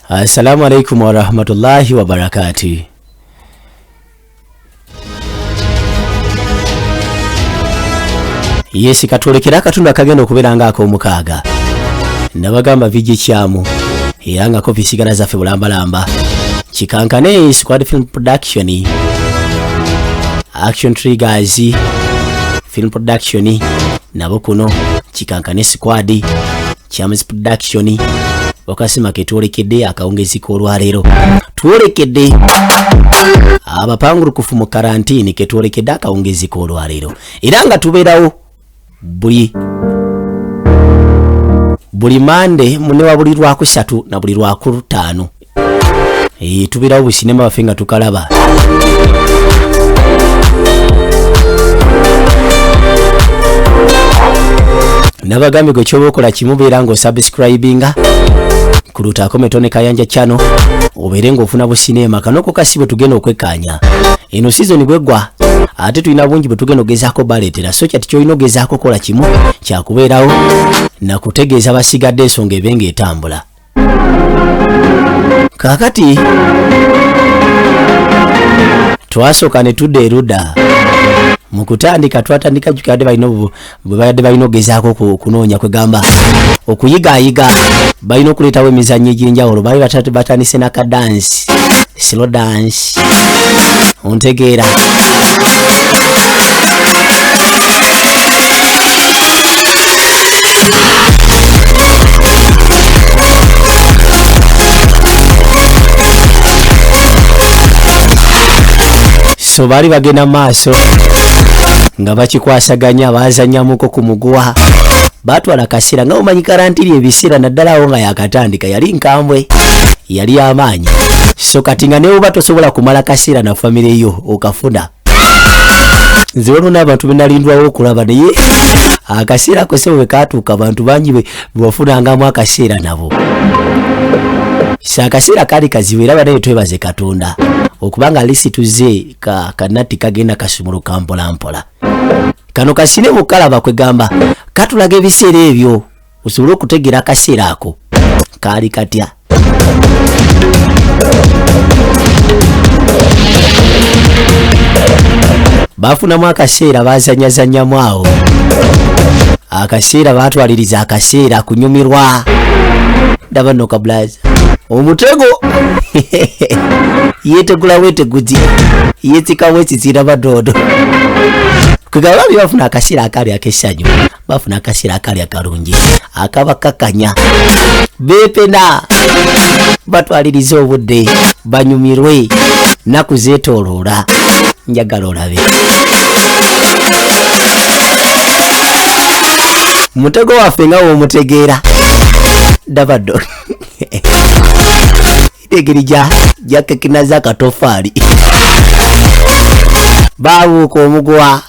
Assalamu alaikum warahmatullahi wabarakatuh. Yesi katwolekera akatundu akagenda okubeera nga ak'omukaaga. Nabagamba viji kyamu era nga kopi sigala zaffe bulambalamba. Kikankane Squad Film Production, Action Triggers Film Production nabo kuno Kikankane Squad Chams Production wakasima ketwolekedde akawungezi k'olwaleero. Twolekedde abapangulukufu mu karantini ketwolekedde akawungezi k'olwaleero era nga tubeerawo buli mande munewa buli lwakusatu na buli lwakutaano. Tubeerawo businema baffe nga tukalaba. Nabagambye gwe kyoba okola kimu beera ng'osubscribinga ku Lutaako Metone Kayanja channel obeere ng'ofuna businema kano ko kasi bwe tugenda okwekkaanya. Eno season bw'eggwa ate tulina bungi bwe tugenda ogezaako baleetera, so kyati ky'olina ogezaako kola kimu kyakubeerawo na kutegeeza basigadde ensonga ebe ng'etambula. Kaakati twasooka ne tudda erudda mu kutandika, twatandika jjukira balina bwe babadde balina ogezaako okunoonya kwegamba okuyigaayiga, balina okuleetawo emizannyo egy'enjawulo. Baali batandise n'aka dance, slow dance, ontegeera. So baali bagenda maaso nga bakikwasaganya, baazannyamuko ku muguwa, baatwala akaseera nga omanyi karantini ebiseera naddala awo nga yakatandika yali nkambwe, yali amaanyi. So kati nga ne bw'oba tosobola kumala kaseera na famire yo okafuna. Nze waliwo n'abantu be nalindwawo okulaba, naye akaseera ako ssebo bwe kaatuuka abantu bangi bwe wafunangamu akaseera nabo. So akaseera kaali kazibu era banaye twebaze Katonda okubanga lisi tuzze kanatti kagenda kasumuluka mpola mpola. Kano kasine bukalaba kwegamba katulaga ebiseera ebyo osobole okutegeera akaseera ako kaali katya. Bafunamu akaseera baazanyazannyamu awo, akaseera baatwaliriza akaseera kunyumirwa. Ndaba nno kabulaza omutego yeetegula weeteguzi yeetsikawo ekizira badoodo. Kwegamba babi bafuna akaseera akaali ak'essanyu, bafuna akaseera akaali akalungi akabakakanya, beepena batwaliriza obudde banyumirwe nnaku zeetooloola. Njagala olabe mutego waffe nga w'omutegeera. Ndaba ddo engeri gyakekinaza akatofaali, baabuuka omuguwa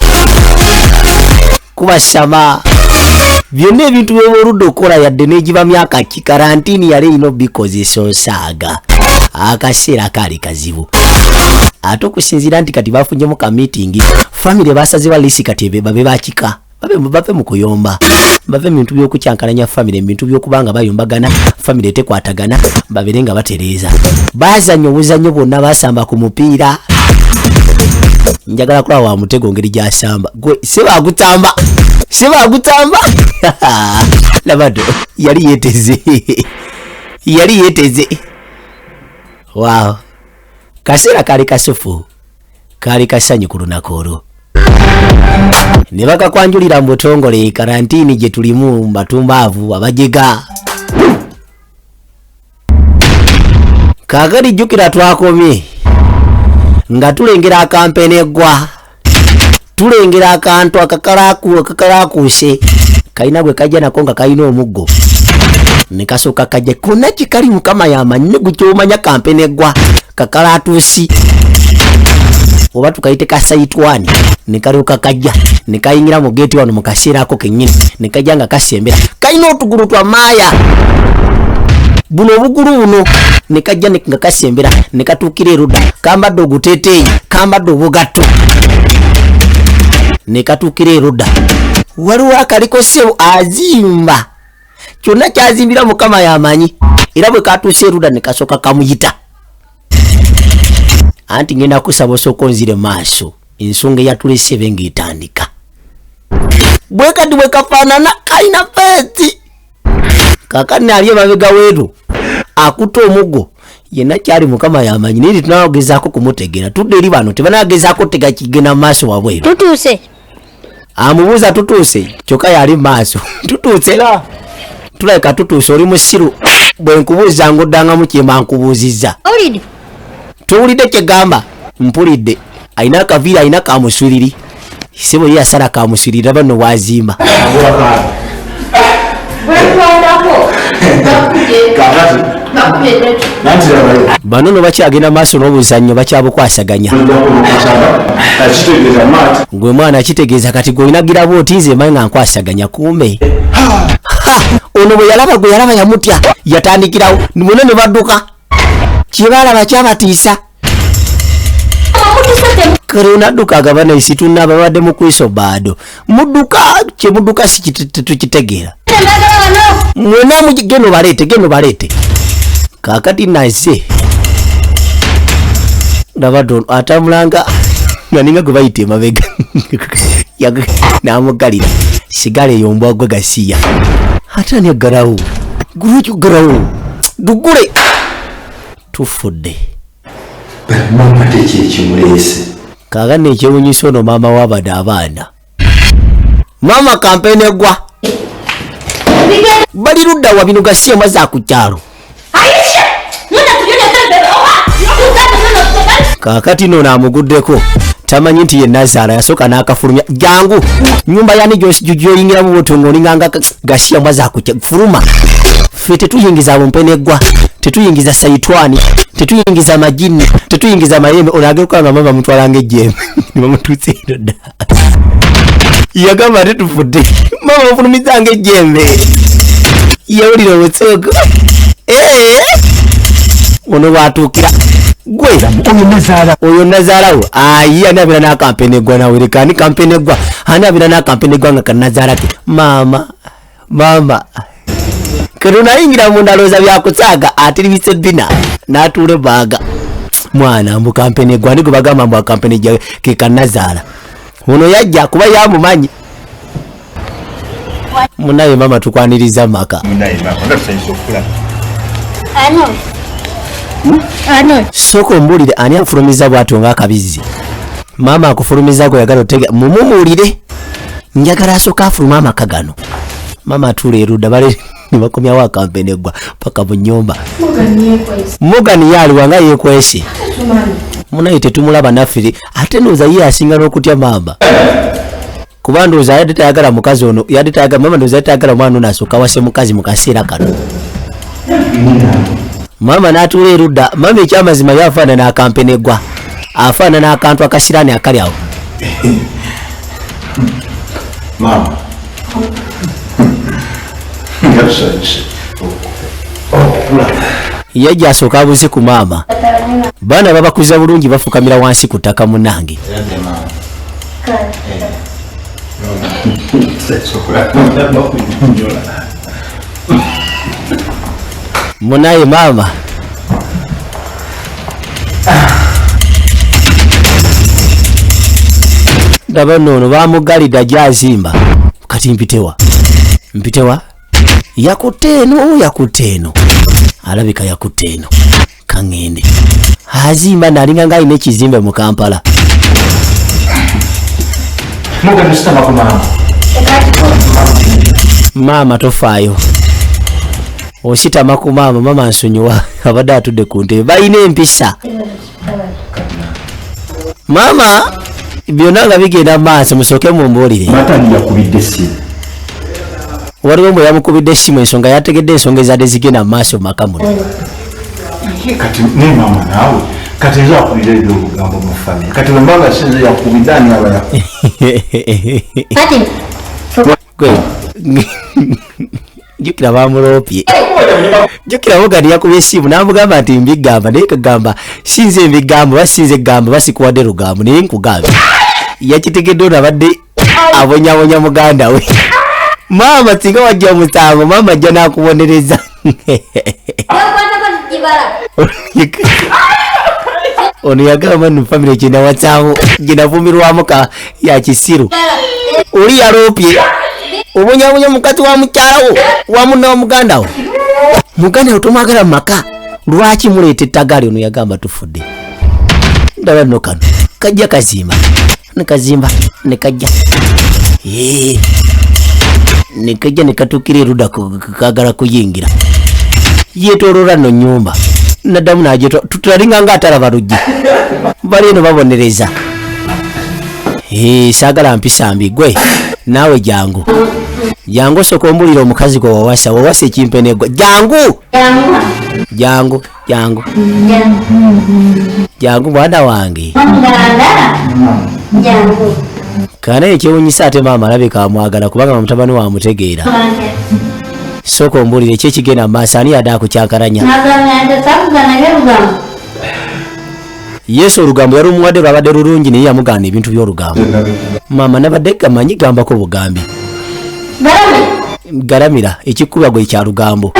kubasama byonna ebintu by'oba oludda okukola yadde n'egiba myaka ki. Karantini yali erina obikozesa osaaga akaseera kaali kazibu. Ate okusinziira nti kati bafunyemu ka meeting, famire basazewa lisi kati babe bakika bave mu kuyomba, bave mu bintu by'okukyankalanya famire, mu bintu by'okuba nga bayombagana, famire tekwatagana, babeere nga batereeza. Baazannya obuzannyo bwonna, baasamba ku mupiira. Njagala kulaba wa mutego ngeri gy'asamba. Gwe seba agutamba, seba agutamba. Laba ddo yali yeeteze, yali yeeteze. Waaw, kaseera kaali kasufu, kaali kasanyu ku lunaku olwo. Ne bakakwanjulira mu butongole karantini gye tulimu mu batumbaavu abajega. Kaakati jjukira twakomye nga tulengera akampeneggwa, tulengera akantu akakalakuuse kalina gwe kajja nako nga kalina omuggo ne kasooka kajja konna kikali Mukama yamanyi ne gukyomanya kampeneggwa kakalatuusi oba tukayite kasayitwani, ne kalyoka kajja ne kayingira mu geeti wano mu kaseera ako kennyini, ne kajja nga kasembera kalina otugulu twa maaya buno obugulu buno, ne kajja nga kasembera ne katuukira erudda, kambadde oguteeteeyi, kambadde obugatto, ne katuukira erudda. Waliwo akaliko ssebo azimba kyonna kyazimbira Mukama yamanyi. Era bwe katuuse erudda ne kasooka kamuyita, anti ngenda kusaba osooka onzire maaso, ensonga eyatulese ebe ng'etandika. Bwe kati bwe kafaanana kalina feesi. Kaakati ali emabega weeru akutte omuggo, yenna kyali Mukama yamanyi, naye tetunagezaako kumutegeera. Tudde eri bano tebanagezaako tega kigenda mu maaso wabweru. Tutuuse. Amubuuza tutuuse, kyokka yali mu maaso. Tutuuse, tulabika tutuuse. Oli musiru, bwe nkubuuza ng'oddangamu kyemba nkubuuzizza. Owulidde? Towulidde kyegamba? Mpulidde. Alina akaviiri, alina kamuswiriri, sebo ye yasala kamuswiriri. Raba nno bwazimba. Bano no bakyagenda maaso n'obuzannyo, bakyabukwasaganya. Gwe mwana kitegeeza kati gwe olinagira bwoti, nze manyi nga nkwasaganya. Kumbe ha, ono bwe yalaba gwe yalaba yamutya, yatandikirawo muno ne badduka. Kyebalaba kyabatiisa. Kale onadduka agabana isitunna babadde mu kwiso baado mudduka kyemudduka si tetukitegeera. Mwena geno baleete, geno baleete. Kaakati naze ndaba dono atambulanga nga ninga gwe bayita emabega, n'amuggalira sigala eyo mbwa gwe gasiya. Ate ani aggalawo? Gulwaki oggalawo? Dugule tufudde. Mama teki ekimuleese. Kaakati ekyewunyisa ono maama w'abano abaana, maama kampeni eggwa bali ludda wa bino gasiya maze ku kyalo. Kaakati nono amuguddeko, tamanyi nti ye nazaala yasooka n'akafulumya. Jangu nyumba yani gyoyingiramu bwotyo ng'olinganga gasiya mbwa zakutya. Fuluma, ffe tetuyingiza bumpeneggwa, tetuyingiza sayitwani, tetuyingiza majini, tetuyingiza mayembe. Ono agekuka nga mama mutwalanga ejjembe nebamutuusa ero dda. Yagamba ate tufudde, mama mufulumizanga ejjembe. Yawulira obusungu. Ono bwatuukira gwe oyo nazaalawo ayi ani abeera n'akampeneggwa nawereka ani kampeneggwa ani abeera n'akampeneggwa nga kanazaala ke. Maama maama ketunayingira munda alowooza byakusaaga, atiribisa ebbina n'atuula ebbaaga. Mwana mbu kampeneggwa ani gwe bagamba mbu akampenejja ke kanazaala. Ono yajja kuba yamumanyi. Munaye maama tukwaniriza maka. Sooka ombuulire ani afulumiza bw'atyo ng'akabizzi. Maama akufulumiza gwe yagala otege mumumuulire, njagala asooka afulume amaka gano. Maama atuula erudda, bale ne bakomyawo akampeneggwa paka mu nnyumba. Morgan ye aliwa nga yeekwese? Munaye tetumulaba naffe. Ate ndowooza ye asinga n'okutya maama, kuba ndowooza yadde tayagala mukazi ono, yadde tayagala maama, ndowooza yadde tayagala mwana ono asooka awase mukazi mu kaseera kano. Maama n'atuula erudda. Maama ekyamazima ye afaanana akampeneggwa, afaanana akantu akasiraani akali awo. Maama nga tusanyuse okulaba. Yajja asooka abuze ku maama. Baana babakuza bulungi, bafukamira wansi ku ttaka munange. Maama tusanyuse okulaba bakunyonyola. Munaye maama ndaba noono bamugalidde ajja azimba. Kati mpitewa mpitewa, yakutte eno, yakutte eno, alabika yakutte eno. Kaŋŋende azimba naalinga nga alina ekizimbe mu Kampala. Morgan sitama ku maama. Maama tofaayo, ositama ku maama. Maama nsonyiwa, abadde atudde ku ntebe. Balina empisa. Maama byonna nga bigenda maaso, musooke mumbuulire. Matani yakubidde essimu. Waliwo mbwe yamukubidde essimu, ensonga yategedde ensonga ezadde zigenda mu maaso mu maka muno. Kati ne maama naawe kati nze akubira ebyolugambo mu famire. Kati bwe mbanga sinze yakubidde, ani aba yakubidde? Gwe jjukira bamuloopye, jjukira Morgan yakubye essimu n'amugamba nti mbigamba, naye kagamba sinze mbigamba, basinze gamba basikuwadde lugambo, naye nkugambye yakitegedde. Ono abadde abonyabonya muganda we. Maama singa wajja omusango, maama ajja n'akubonereza. Ono yagamba nno famire gyenawasaawo gyenavumirwamu ka ya kisiru. Oli yaloopye obonyabonya mukazi wa mukyalawo wamu n'omuganda wo. Muganda wo tomwagala mu maka, lwaki muleeta ettagaali? Ono yagamba tufudde. Ndaba nno kano kajja kazimba ne kazimba ne kajja ne kajja ne katuukira erudda kagala kuyingira. Yeetooloola nno nnyumba naddamu n'agyetwa tutalinga nga atalaba luggi. Bali eno babonereza. Saagala mpisa mbi gwe naawe jangu. Jangu osooka ombuulire omukazi gwe wawasa, wawasa ekimpenegwa. Jangu! Jangu, jangu. Jangu mwana wange. Kana ekyewunyisa ate maama alabika amwagala kubanga mutabani wamutegeera. Sooka ombuulire ki ekigenda mu maaso, ani yadde akukyankalanya? Yesu olugambo yalumuwadde lwabadde lulungi naye yamugaana ebintu by'olugambo. Maama nabadde gamanyi gambako bugambi. Galamira ekikuba gwe kya lugambo.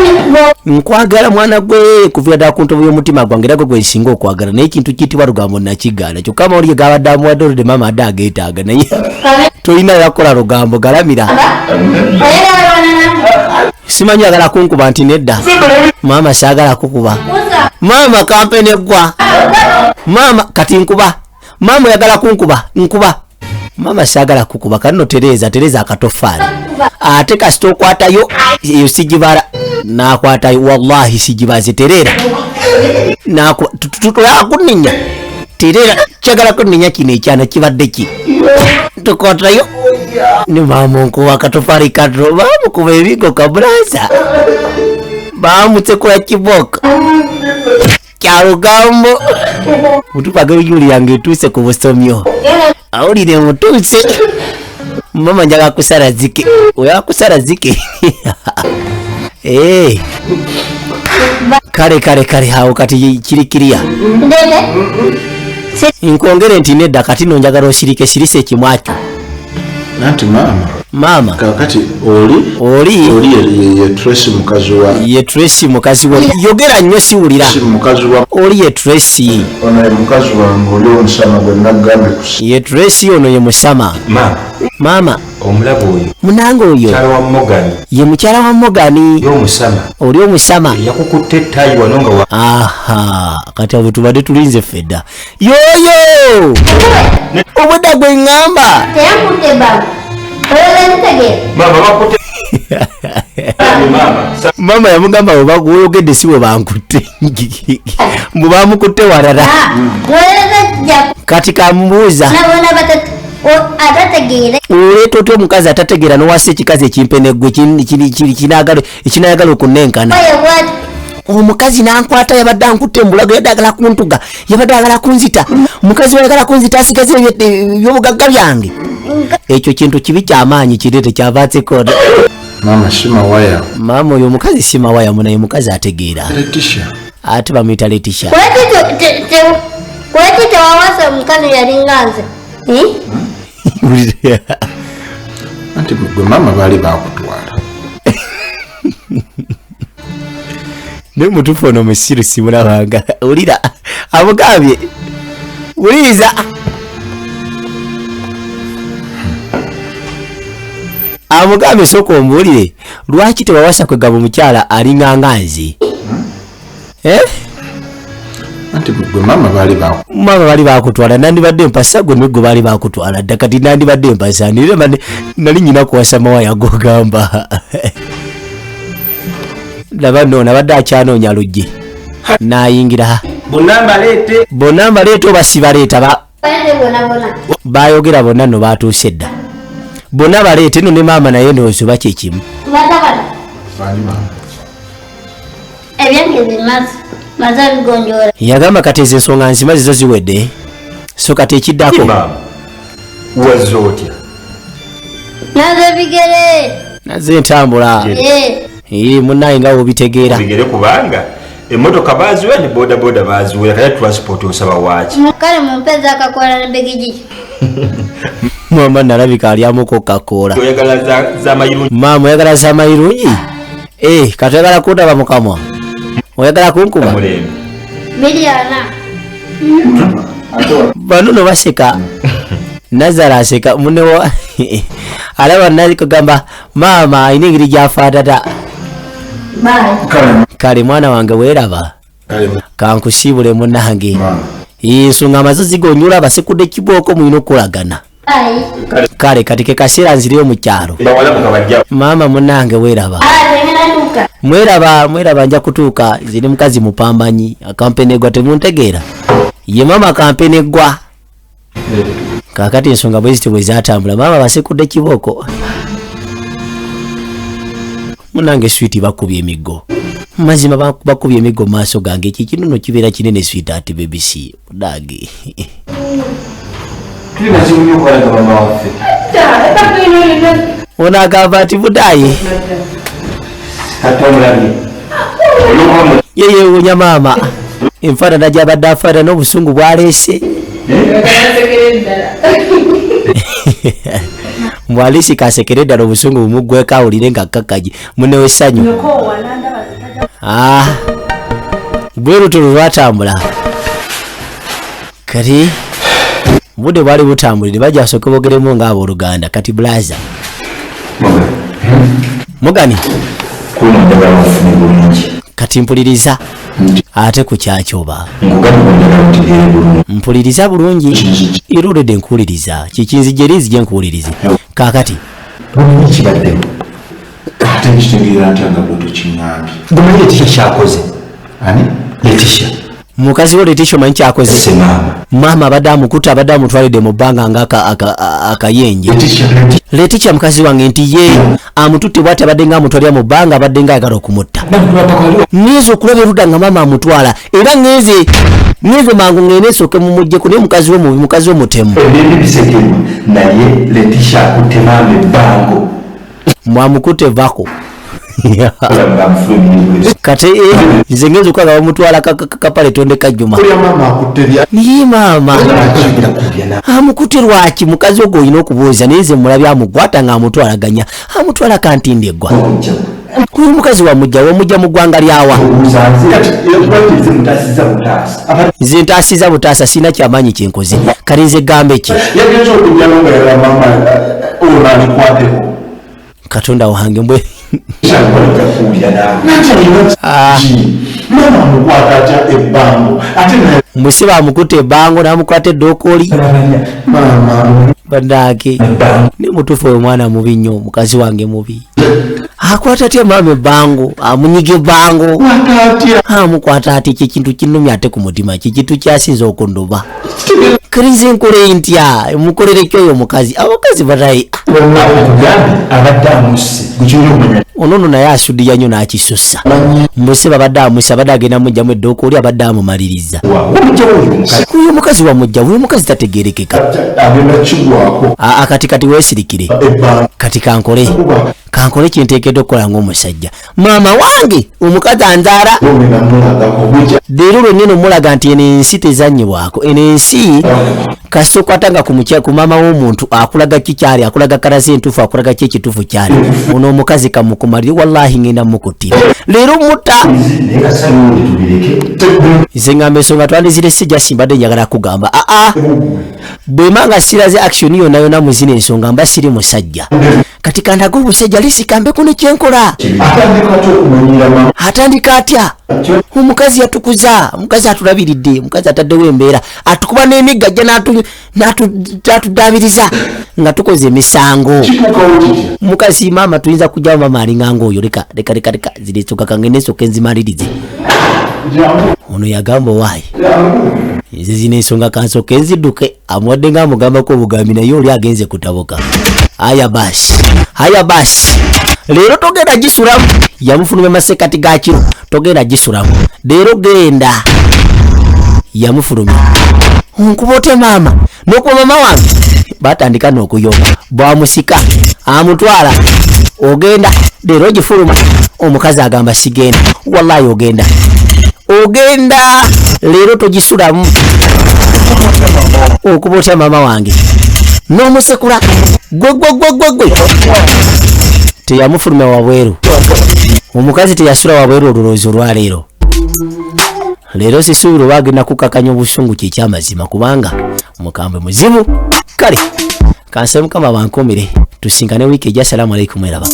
Nkwagala mwana gwe kuviira ddala ku ntobo y'omutima gwange era gwe gwe nsinga okwagala naye ekintu kiyitibwa lugambo nakigaana. Kyokka amawulire gabadde amuwadde oludde maama adde ageetaaga naye tolina yakola lugambo galamira. Simanyi agala kunkuba nti nedda. Maama saagala kukuba. Maama kampene gwa. Maama kati nkuba. Maama oyagala kunkuba nkuba. Maama saagala kukuba kano tereza tereza akatofaali. Ate kasita okwatayo eyo sigibala n'akwatayo wallahi sigibaze tereera. Nakunninya tereera kyagala kunninya kino ekyana kibadde ki. Tukwatayo ne maama nkuba akatofaali katono baamukuba ebigo kabulaza. Baamusekula kibooko. Kya lugambo. Mutuufu ag'ebijuulira ng'etuuse ku busomyo. Awulire mutuuse. Mama njagala kusala zike. Oyagala kusala zike. Kale kale kale awo kati kiri kiriya. Nkwongere nti nedda kati nno njagala osirike sirise ekimwakyo. Nanti maama. Maama. Kaakati oli Oli. Oli ye Tracy mukazi wa. Ye Tracy mukazi wa. Yogera nnyo siwulira. Si mukazi wa. Oli ye Tracy. Ono ye mukazi wange oli omusama gwe nagambye ku si. Ye Tracy ono ye musama. Maama. Maama. Omulaba oyo. Munange oyo. Mukyala wa Morgan. Ye mukyala wa Morgan. Ye omusama. Oli omusama. Yakukutte ettaayi wano nga wa. Aha, kati abo tubadde tulinze ffe dda. Yoyo! Obwedda gwe ŋŋamba. Teyankutte baba. Maama bakutte. Maama yamugamba bwe bakuwogedde si bwe bankutte. Mbu bamukutte walala. Kati kamubuuza. Oleeta otya omukazi atategeera n'owasa ekikazi ekimpeneggwe ekinaayagala okunnenkana? Omukazi n'ankwata yabadde ankutte mbulago yabadde ayagala kuntuga yabadde ayagala kunzita. Omukazi wayagala kunzita asigaze ebyobugagga byange. Ekyo kintu kibi kyamaanyi kireete kyava asekoona. Maama si mawaya. Maama oyo omukazi si mawaya munaye mukazi ategeera. Letitia. Ate bamuyita Letitia. Lwaki tewawasa omukazi yalinga nze? Anti gwe maama baali baakutwala. Naye mutuufu ono musiru simulabanga. Wulira amugambye. Wuliriza. Amugambye sooka ombuulire lwaki tewawasa kwegamba omukyala alinga nga nze? Anti gwe maama baali baakutwala. Maama baali baakutwala nandibadde mpasa gwe ne gwe baali baakutwala dda kati nandibadde mpasa nire nali nnyina kuwasa mawaya g'ogamba. Laba nno nabadde akyanoonya luggi. N'ayingira. Bonna mbaleete. Bonna mbaleete oba sibaleeta ba. Baayogera bonna nno baatuuse dda. Bonna baleete nno ne maama naye ndowooza oba kye kimu. Ebyange bimaze. Maze bigonjoola. Yagamba kati ezo ensonga nzimaze zo ziwedde. So kati ekiddako. Maama, wazze otya? Naze bigere. Naze ntambula. Munnaye nga w'obitegeera. Bigere kubanga emmotoka baaziwa ne bodaboda baaziwera kale transport osaba waaki? Kale mumpe akakoola ne bigigi. Maama nalabika alyamuko kakoola. Oyagala za mayirungi? Maama oyagala za mayirungi? Kati oyagala kundaba mu kamwa? Oyagala kunkuba? 240. Bano no baseka. Nazara aseka munewo alaba nali kugamba maama alina engeri gy'afaanana. Bye. Kale mwana wange weeraba, kankusiibule munnange. Ensonga amaze zigonyula basekudde kibooko mulina okukolagana. Bye. Kale kati ke kaseera nzireyo mu kyalo. Bawala mukabajja. Maama munnange weeraba. Ah, ngenda tuuka. Mweraba, mweraba, nja kutuuka. Ziri mukazi mupambanyi akampenegwa temuntegeera ye maama kampenegwa. Kakati ensonga bwe ziti bwe zatambula, maama basekudde kibooko munange. Sweet bakubye emiggo, mazima bakubye emiggo mu maaso gange. Ekyo ekinuno kibeera kinene. Sweet ati bebisi munange. Tulina kimu nnyo okubalaga mama waffe. Ono agamba nti budaye. Kati omulabye olwokuba ye yeewuunya maama enfaanana gy'abadde afaanana obusungu bwaleese. Mbwalisi kasekere ddala obusungu bumuggweko awulire nga kkakkaji munne w'essanyu. Ah, bwe lutulu lwatambula. Kati obudde bwali butambulire, bajja basooke boogeremu ng'abooluganda. Kati bulaza mugani. Kuno njagala ofune bulungi. Kati mpuliriza ate ku kyakyoba. Nkugambye njagala otegeere bulungi. Mpuliriza bulungi era olwedde nkuwuliriza kikinzija eri nzije nkuwulirize kaakati. Omanyi kibaddewo? Ate nkitegeera ntya nga gwe tokiŋŋambye? Gomanyi Letisha kyakoze? Ani? Letisha. Mukazi wo Letisha omanyi kyakoze? Se maama. Maama abadde amukutte, abadde amutwalidde mu bbanga nga akayenje. Letisha. Letisha mukazi wange nti ye amututte bwati, abadde nga amutwalira mu bbanga, abadde nga ayagala okumutta. Ngenze okulaba erudda nga maama amutwala, era ngenze mangu ngende nsooke mumuggyeko, naye mukazi we mubi, mukazi we mutemu. Ebindi bisekerwa, naye Letisha akutte maama ebbango. Mwamukutte vako. Nga Kati nze ngenze okulaba bamutwala kapale tonde kajjuma. Olya maama akutte bya Niye maama amukutte lwaki? Mukazi ogwo olina okubuuza, naye nze mulabye amugwata ng'amutwalaganya, amutwala kantindi eggwa kuyo. Omukazi wamujja, wamujja mu ggwanga lyawa? Nze mutasiza butaasa. Nze ntaasiza butaasa, sirina kyamaanyi kyenkoze. Kati nze gambe ki? Yagenza okujjalo nga yala maama ono alikwateko. Katonda wange mbwe. Ah. Maama amukwata atya ebbango ate naye? Musiba amukutte ebbango n'amukwata eddookoli. Maama. Bannange, ne mutuufu oyo mwana mubi nnyo, mukazi wange mubi. Akwata atya maama ebbango, amunyiga ebbango? Kwata atya? Amukwata ati? Ekyo ekintu kinnumya ate ku mutima, kikintu kyasinza okunduba. Kati nze nkole ntya? Mukolere ki oyo omukazi? Abakazi batayi. Okugambye abadde amusse gukirina okumanya. Ono nno naye asudiya nnyo n'akisussa. Mbuse babadde amusse, abadde agenda mugjamu eddookoli, abadde amumaliriza. Wamugjawo oyo omukazi. Oyo omukazi wamujja, oyo omukazi tategerekeka. Agenda kigwako. Aa, kati weesirikire. Ebbango. Kati kankole kyenteekeddwa okukola ng'omusajja. Maama wange omukazi anzaala. Ogenda mulagako bujja. Leero lwennyini omulaga nti eno ensi tezannyibwako, eno ensi kasita okwata nga ku maama w'omuntu akulaga ki kyali, akulaga kalazi entuufu, akulaga ki ekituufu kyali. Ono omukazi kamukumalire, wallahi ngenda mukuttira leero mutta. Naye kasanyundi tubireke. Nze ngamba ensonga twandizire sijja, simbadde njagala kugamba aa bwema nga siraze action yonna yonna mu zino ensonga mba siri musajja. Kati kandaga obusajja lisikambeko ne kyenkola. Atandika atya okumanyira maama? Atandika atya? Omukazi yatukuza, omukazi atulabiridde, omukazi ataddewo embeera, atukuba n'emigga ajja n'atuddaabiriza nga tukoze emisango. Kituukawo kitya? Mukazi maama tuyinza kujjawo maama alinganga oyo. Leka leka leka leka zino ensonga kangende ensooka enzimalirize. Jangu. Ono yagamba owaayi. Jangu. Nze zino ensonga kansooke nzidduke. Amuwadde nga amugambako obugambi, naye oli agenze kutabuka. Aya basi, aya basi, leero togenda gisulamu. Yamufulumya masekati ga kiro, togenda gisulamu leero, genda. Yamufulumya onkuba otya maama nokuba mama wange? Batandika n'okuyomba, bwamusika amutwala, ogenda leero ogifuluma. Omukazi agamba sigenda. Wallahi ogenda, ogenda leero togisulamu. Okuba otya maama wange n'omusekula? Gwe gwe gwe gwe gwe. Teyamufulumya wabweru, omukazi teyasula wabweru olulowooza olwaleero. Leero sisuubira oba agenda kukakanya obusungu, kyekyamazima, kubanga mukambwe muzibu. Kale kansabe Mukama bankomere, tusinkane wiiki ejja. Assalamu alaikum, eraba.